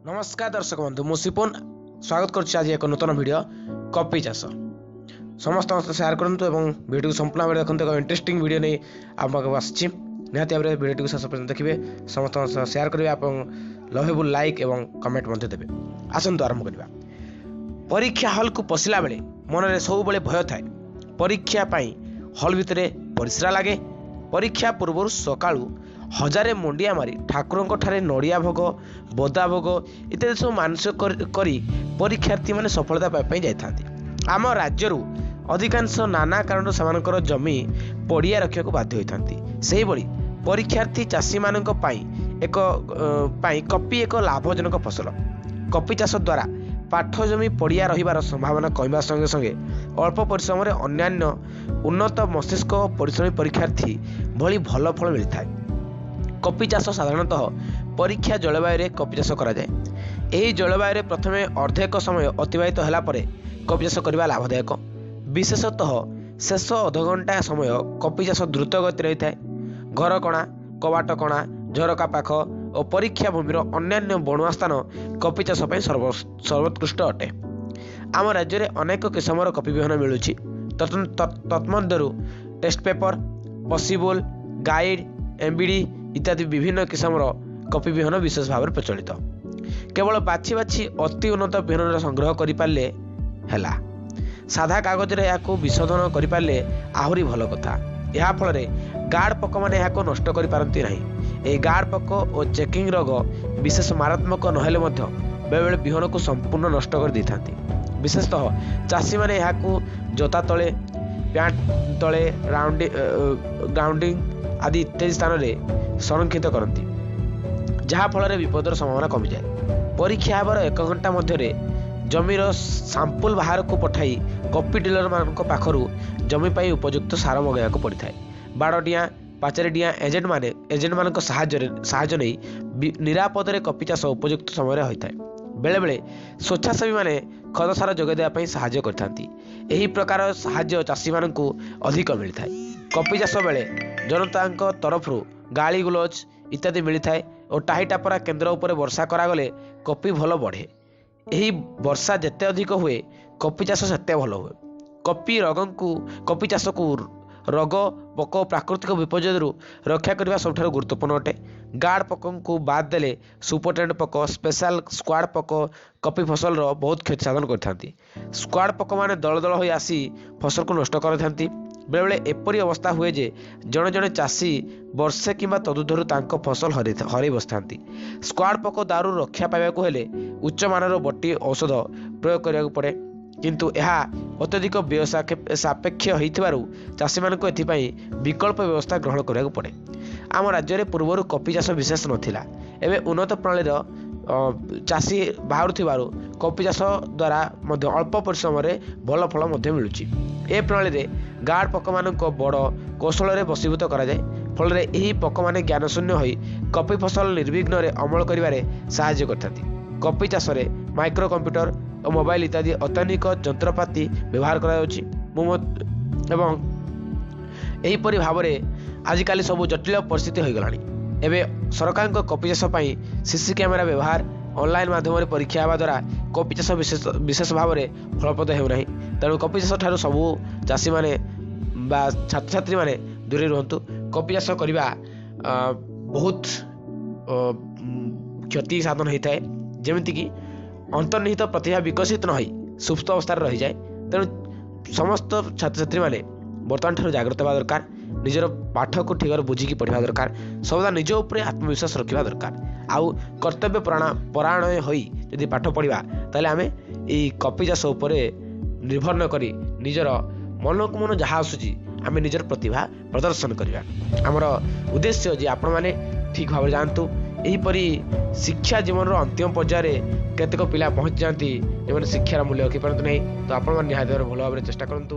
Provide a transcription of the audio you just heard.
ନମସ୍କାର ଦର୍ଶକ ବନ୍ଧୁ, ମୁଁ ସିପୁନ ସ୍ୱାଗତ କରୁଛି ଆଜି ଏକ ନୂତନ ଭିଡ଼ିଓ କପି ଚାଷ। ସମସ୍ତଙ୍କ ସହିତ ସେୟାର କରନ୍ତୁ ଏବଂ ଭିଡ଼ିଓକୁ ସମ୍ପୂର୍ଣ୍ଣ ଭାବରେ ଦେଖନ୍ତୁ। ଏକ ଇଣ୍ଟରେଷ୍ଟିଂ ଭିଡ଼ିଓ ନେଇ ଆମ ପାଖକୁ ଆସିଛି। ନିହାତି ଭାବରେ ଭିଡ଼ିଓଟିକୁ ଶେଷ ପର୍ଯ୍ୟନ୍ତ ଦେଖିବେ, ସମସ୍ତଙ୍କ ସହ ସେୟାର କରିବେ ଏବଂ ଲଭେବୁଲ୍ ଲାଇକ୍ ଏବଂ କମେଣ୍ଟ ମଧ୍ୟ ଦେବେ। ଆସନ୍ତୁ ଆରମ୍ଭ କରିବା। ପରୀକ୍ଷା ହଲ୍କୁ ପଶିଲା ବେଳେ ମନରେ ସବୁବେଳେ ଭୟ ଥାଏ। ପରୀକ୍ଷା ପାଇଁ ହଲ୍ ଭିତରେ ପରିସ୍ରା ଲାଗେ। ପରୀକ୍ଷା ପୂର୍ବରୁ ସକାଳୁ ହଜାରେ ମୁଣ୍ଡିଆ ମାରି ଠାକୁରଙ୍କ ଠାରେ ନଡ଼ିଆ ଭୋଗ, ବୋଦା ଭୋଗ ଇତ୍ୟାଦି ସବୁ ମାନସିକ କରି ପରୀକ୍ଷାର୍ଥୀମାନେ ସଫଳତା ପାଇବା ପାଇଁ ଯାଇଥାନ୍ତି। ଆମ ରାଜ୍ୟରୁ ଅଧିକାଂଶ ନାନା କାରଣରୁ ସେମାନଙ୍କର ଜମି ପଡ଼ିଆ ରଖିବାକୁ ବାଧ୍ୟ ହୋଇଥାନ୍ତି। ସେହିଭଳି ପରୀକ୍ଷାର୍ଥୀ ଚାଷୀମାନଙ୍କ ପାଇଁ ଏକ ପାଇଁ କପି ଏକ ଲାଭଜନକ ଫସଲ। କପି ଚାଷ ଦ୍ୱାରା ପାଠ ଜମି ପଡ଼ିଆ ରହିବାର ସମ୍ଭାବନା କମିବା ସଙ୍ଗେ ସଙ୍ଗେ ଅଳ୍ପ ପରିଶ୍ରମରେ ଅନ୍ୟାନ୍ୟ ଉନ୍ନତ ମସ୍ତିଷ୍କ ଓ ପରିଶ୍ରମୀ ପରୀକ୍ଷାର୍ଥୀ ଭଳି ଭଲ ଫଳ ମିଳିଥାଏ। କପି ଚାଷ ସାଧାରଣତଃ ପରୀକ୍ଷା ଜଳବାୟୁରେ କପି ଚାଷ କରାଯାଏ। ଏହି ଜଳବାୟୁରେ ପ୍ରଥମେ ଅର୍ଦ୍ଧେକ ସମୟ ଅତିବାହିତ ହେଲା ପରେ କପି ଚାଷ କରିବା ଲାଭଦାୟକ। ବିଶେଷତଃ ଶେଷ ଅଧଘଣ୍ଟା ସମୟ କପି ଚାଷ ଦ୍ରୁତ ଗତିରେ ହୋଇଥାଏ। ଘର କଣା, କବାଟ କଣା, ଝରକା ପାଖ ଓ ପରୀକ୍ଷା ଭୂମିର ଅନ୍ୟାନ୍ୟ ବଣୁଆ ସ୍ଥାନ କପି ଚାଷ ପାଇଁ ସର୍ବୋତ୍କୃଷ୍ଟ ଅଟେ। ଆମ ରାଜ୍ୟରେ ଅନେକ କିସମର କପି ବିହନ ମିଳୁଛି। ତନ୍ମଧ୍ୟରୁ ଟେଷ୍ଟ ପେପର, ପସିବୁଲ, ଗାଇଡ୍, ଏମ୍ବିଡି ଇତ୍ୟାଦି ବିଭିନ୍ନ କିସମର କପି ବିହନ ବିଶେଷ ଭାବରେ ପ୍ରଚଳିତ। କେବଳ ବାଛି ବାଛି ଅତି ଉନ୍ନତ ବିହନର ସଂଗ୍ରହ କରିପାରିଲେ ହେଲା। ସାଧା କାଗଜରେ ଏହାକୁ ବିଶୋଧନ କରିପାରିଲେ ଆହୁରି ଭଲ କଥା। ଏହା ଫଳରେ ଗାର୍ଡ଼ ପୋକମାନେ ଏହାକୁ ନଷ୍ଟ କରିପାରନ୍ତି ନାହିଁ। ଏହି ଗାର୍ଡ଼ ପୋକ ଓ ଚେକିଂ ରୋଗ ବିଶେଷ ମାରାତ୍ମକ ନହେଲେ ମଧ୍ୟ ବେଳେବେଳେ ବିହନକୁ ସମ୍ପୂର୍ଣ୍ଣ ନଷ୍ଟ କରିଦେଇଥାନ୍ତି। ବିଶେଷତଃ ଚାଷୀମାନେ ଏହାକୁ ଜୋତା ତଳେ, ପ୍ୟାଣ୍ଟ ତଳେ, ଗ୍ରାଉଣ୍ଡିଂ ଆଦି ଇତ୍ୟାଦି ସ୍ଥାନରେ ସଂରକ୍ଷିତ କରନ୍ତି, ଯାହାଫଳରେ ବିପଦର ସମ୍ଭାବନା କମିଯାଏ। ପରୀକ୍ଷା ହେବାର ଏକ ଘଣ୍ଟା ମଧ୍ୟରେ ଜମିର ସାମ୍ପୁଲ ବାହାରକୁ ପଠାଇ କପି ଡିଲରମାନଙ୍କ ପାଖରୁ ଜମି ପାଇଁ ଉପଯୁକ୍ତ ସାର ମଗାଇବାକୁ ପଡ଼ିଥାଏ। ବାଡ଼ଡିଆଁ, ପାଚେରୀ ଡିଆଁ ଏଜେଣ୍ଟମାନଙ୍କ ସାହାଯ୍ୟ ନେଇ ନିରାପଦରେ କପି ଚାଷ ଉପଯୁକ୍ତ ସମୟରେ ହୋଇଥାଏ। ବେଳେବେଳେ ସ୍ୱେଚ୍ଛାସେବୀମାନେ ଖତ ସାର ଯୋଗାଇ ଦେବା ପାଇଁ ସାହାଯ୍ୟ କରିଥାନ୍ତି। ଏହି ପ୍ରକାର ସାହାଯ୍ୟ ଚାଷୀମାନଙ୍କୁ ଅଧିକ ମିଳିଥାଏ। କପି ଚାଷ ବେଳେ ଜନତାଙ୍କ ତରଫରୁ ଗାଳି ଗୁଲଜ ଇତ୍ୟାଦି ମିଳିଥାଏ ଓ ଟାହି ଟାପରା କେନ୍ଦ୍ର ଉପରେ ବର୍ଷା କରାଗଲେ କପି ଭଲ ବଢ଼େ। ଏହି ବର୍ଷା ଯେତେ ଅଧିକ ହୁଏ କପି ଚାଷ ସେତେ ଭଲ ହୁଏ। କପି ଚାଷକୁ ରୋଗ ପୋକ ପ୍ରାକୃତିକ ବିପର୍ଯ୍ୟୟରୁ ରକ୍ଷା କରିବା ସବୁଠାରୁ ଗୁରୁତ୍ୱପୂର୍ଣ୍ଣ ଅଟେ। ଗାର୍ଡ଼ ପୋକଙ୍କୁ ବାଦ ଦେଲେ ସୁପରଟେଣ୍ଡ ପୋକ, ସ୍ପେଶାଲ ସ୍କ୍ୱାଡ଼ ପୋକ କପି ଫସଲର ବହୁତ କ୍ଷତି ସାଧନ କରିଥାନ୍ତି। ସ୍କ୍ୱାଡ଼ ପୋକମାନେ ଦଳ ଦଳ ହୋଇ ଆସି ଫସଲକୁ ନଷ୍ଟ କରିଥାନ୍ତି। ବେଳେବେଳେ ଏପରି ଅବସ୍ଥା ହୁଏ ଯେ ଜଣେ ଜଣେ ଚାଷୀ ବର୍ଷେ କିମ୍ବା ତଦୁର୍ଦ୍ଧରୁ ତାଙ୍କ ଫସଲ ହରାଇ ବସିଥାନ୍ତି। ସ୍କ୍ୱାଡ଼ ପୋକ ଦାଉରୁ ରକ୍ଷା ପାଇବାକୁ ହେଲେ ଉଚ୍ଚମାନର ବଟି ଔଷଧ ପ୍ରୟୋଗ କରିବାକୁ ପଡ଼େ, କିନ୍ତୁ ଏହା ଅତ୍ୟଧିକ ବ୍ୟୟ ସାପେକ୍ଷ ହୋଇଥିବାରୁ ଚାଷୀମାନଙ୍କୁ ଏଥିପାଇଁ ବିକଳ୍ପ ବ୍ୟବସ୍ଥା ଗ୍ରହଣ କରିବାକୁ ପଡ଼େ। ଆମ ରାଜ୍ୟରେ ପୂର୍ବରୁ କପି ଚାଷ ବିଶେଷ ନଥିଲା। ଏବେ ଉନ୍ନତ ପ୍ରଣାଳୀର ଚାଷୀ ବାହାରୁଥିବାରୁ କପି ଚାଷ ଦ୍ୱାରା ମଧ୍ୟ ଅଳ୍ପ ପରିଶ୍ରମରେ ଭଲ ଫଳ ମଧ୍ୟ ମିଳୁଛି। ଏ ପ୍ରଣାଳୀରେ ଗାର୍ଡ଼ ପୋକମାନଙ୍କ ବଡ଼ କୌଶଳରେ ବଶୀଭୂତ କରାଯାଏ। ଫଳରେ ଏହି ପୋକମାନେ ଜ୍ଞାନଶୂନ୍ୟ ହୋଇ କପି ଫସଲ ନିର୍ବିଘ୍ନରେ ଅମଳ କରିବାରେ ସାହାଯ୍ୟ କରିଥାନ୍ତି। କପି ଚାଷରେ ମାଇକ୍ରୋ କମ୍ପ୍ୟୁଟର ଓ ମୋବାଇଲ ଇତ୍ୟାଦି ଅତ୍ୟାଧୁନିକ ଯନ୍ତ୍ରପାତି ବ୍ୟବହାର କରାଯାଉଛି। ଏବଂ ଏହିପରି ଭାବରେ ଆଜିକାଲି ସବୁ ଜଟିଳ ପରିସ୍ଥିତି ହୋଇଗଲାଣି। ଏବେ ସରକାରଙ୍କ କପି ଚାଷ ପାଇଁ ସିସି କ୍ୟାମେରା ବ୍ୟବହାର, ଅନଲାଇନ୍ ମାଧ୍ୟମରେ ପରୀକ୍ଷା ହେବା ଦ୍ୱାରା କପି ଚାଷ ବିଶେଷ ଭାବରେ ଫଳପ୍ରଦ ହେଉନାହିଁ। ତେଣୁ କପି ଚାଷ ଠାରୁ ସବୁ ଚାଷୀମାନେ ବା ଛାତ୍ରଛାତ୍ରୀମାନେ ଦୂରେଇ ରୁହନ୍ତୁ। କପି ଚାଷ କରିବା ବହୁତ କ୍ଷତି ସାଧନ ହୋଇଥାଏ, ଯେମିତିକି ଅନ୍ତର୍ନିହିତ ପ୍ରତିଭା ବିକଶିତ ନ ହୋଇ ସୁପ୍ତ ଅବସ୍ଥାରେ ରହିଯାଏ। ତେଣୁ ସମସ୍ତ ଛାତ୍ରଛାତ୍ରୀମାନେ ବର୍ତ୍ତମାନ ଠାରୁ ଜାଗ୍ରତ ହେବା ଦରକାର। ନିଜର ପାଠକୁ ଠିକ୍ ଭାବରେ ବୁଝିକି ପଢ଼ିବା ଦରକାର। ସର୍ବଦା ନିଜ ଉପରେ ଆତ୍ମବିଶ୍ୱାସ ରଖିବା ଦରକାର। ଆଉ କର୍ତ୍ତବ୍ୟ ପରାୟଣ ହୋଇ ଯଦି ପାଠ ପଢ଼ିବା, ତାହେଲେ ଆମେ ଏଇ କପି ଚାଷ ଉପରେ ନିର୍ଭର ନ କରି ନିଜର ମନକୁ ମନ ଯାହା ଆସୁଛି ଆମେ ନିଜର ପ୍ରତିଭା ପ୍ରଦର୍ଶନ କରିବା। ଆମର ଉଦ୍ଦେଶ୍ୟ ଯେ ଆପଣମାନେ ଠିକ୍ ଭାବରେ ଯାଆନ୍ତୁ। ଏହିପରି ଶିକ୍ଷା ଜୀବନର ଅନ୍ତିମ ପର୍ଯ୍ୟାୟରେ କେତେକ ପିଲା ପହଞ୍ଚି ଯାଆନ୍ତି ଯେଉଁମାନେ ଶିକ୍ଷାର ମୂଲ୍ୟ ରଖିପାରନ୍ତି ନାହିଁ। ତ ଆପଣମାନେ ନିହାତି ଭାବରେ ଭଲ ଭାବରେ ଚେଷ୍ଟା କରନ୍ତୁ।